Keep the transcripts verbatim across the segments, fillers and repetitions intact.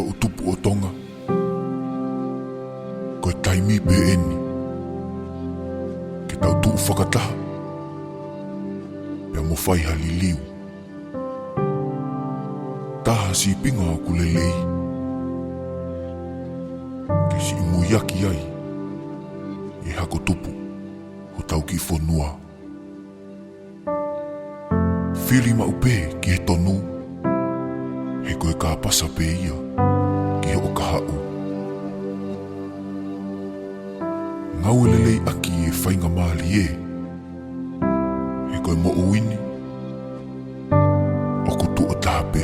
Toʻutupu ʻo Tonga, ko e taimi pē ʻeni ke tau tuʻu fakataha pea mo fai ha liliu. Taha sīpinga ʻoku lelei ke siʻi muiaki ai e hako tupu hotau kiʻi fonua. Fili maʻu pē ki he tonu, he ko e kāpasa pē ia ki hoʻo kahaʻu. Ngāue lelei ʻaki e faingamālie, he ko e moʻui ni ʻoku tuʻo taha pē.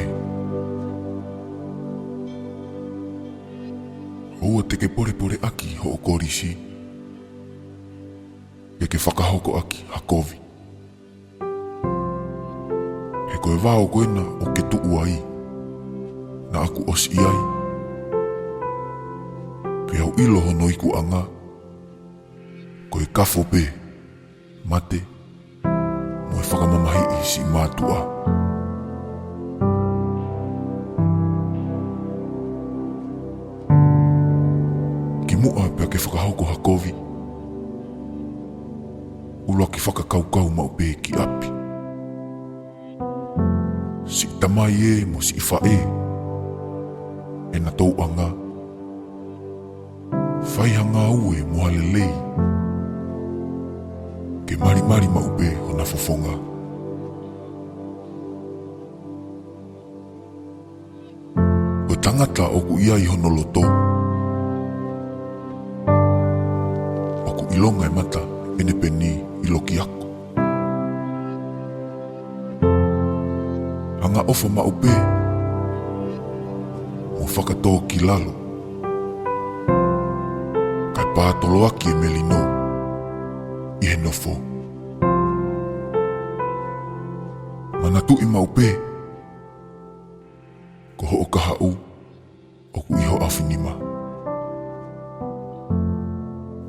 ʻOua te ke polepole ʻaki hoʻo kolisi, ke ke fakahoko ʻaki ha kovi. He ko e vao ko ena ʻoku ke tuʻu ai, naʻa ku ʻosi ʻi ai. Pea u ʻilo hono ikuʻanga, ko e kafo pē, mate, mo e fakamamahiʻi siʻi mātuʻa. Kimuʻa pea ke fakahoko ha kovi, ʻuluaki fakakaukau maʻu pē ki ʻapi. Siʻi tamai ē mo siʻi faʻē, ʻena tōʻonga, fai ha ngāue mo ha lelei, ke malimali maʻu pē hona fofonga. Ko e tangata ʻoku ʻi ai hono loto, ʻoku ʻilonga e mata ʻene peni ʻi loki ako. Angaʻofa maʻu pē mo fakatō ki lalo, kae pātoloaki e melino ʻi he nofo. Manatuʻi maʻu pē, ko hoʻo kahaʻu ʻoku ʻi ho ʻaofinima.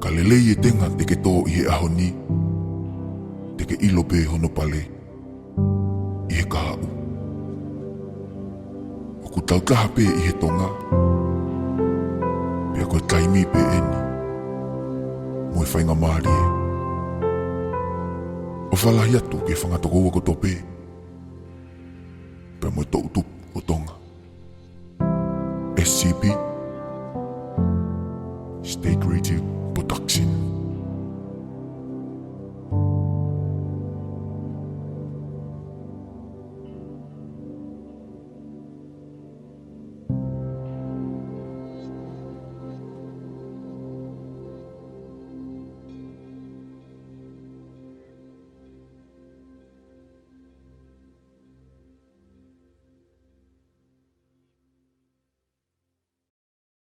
Ka lelei e tenga te ke tō ʻi he ʻaho ni, te ke ʻilo pē hono pale ʻi he kahaʻu. ʻOku tau taha pē ʻi he Tonga, pea ko e taimi pē ʻeni mo e faingamālie. ʻOfa lahi atu ki he fanga tokoua kotoa pē, pea mo e toʻutupu ʻo Tonga. S C P, Stay Creative.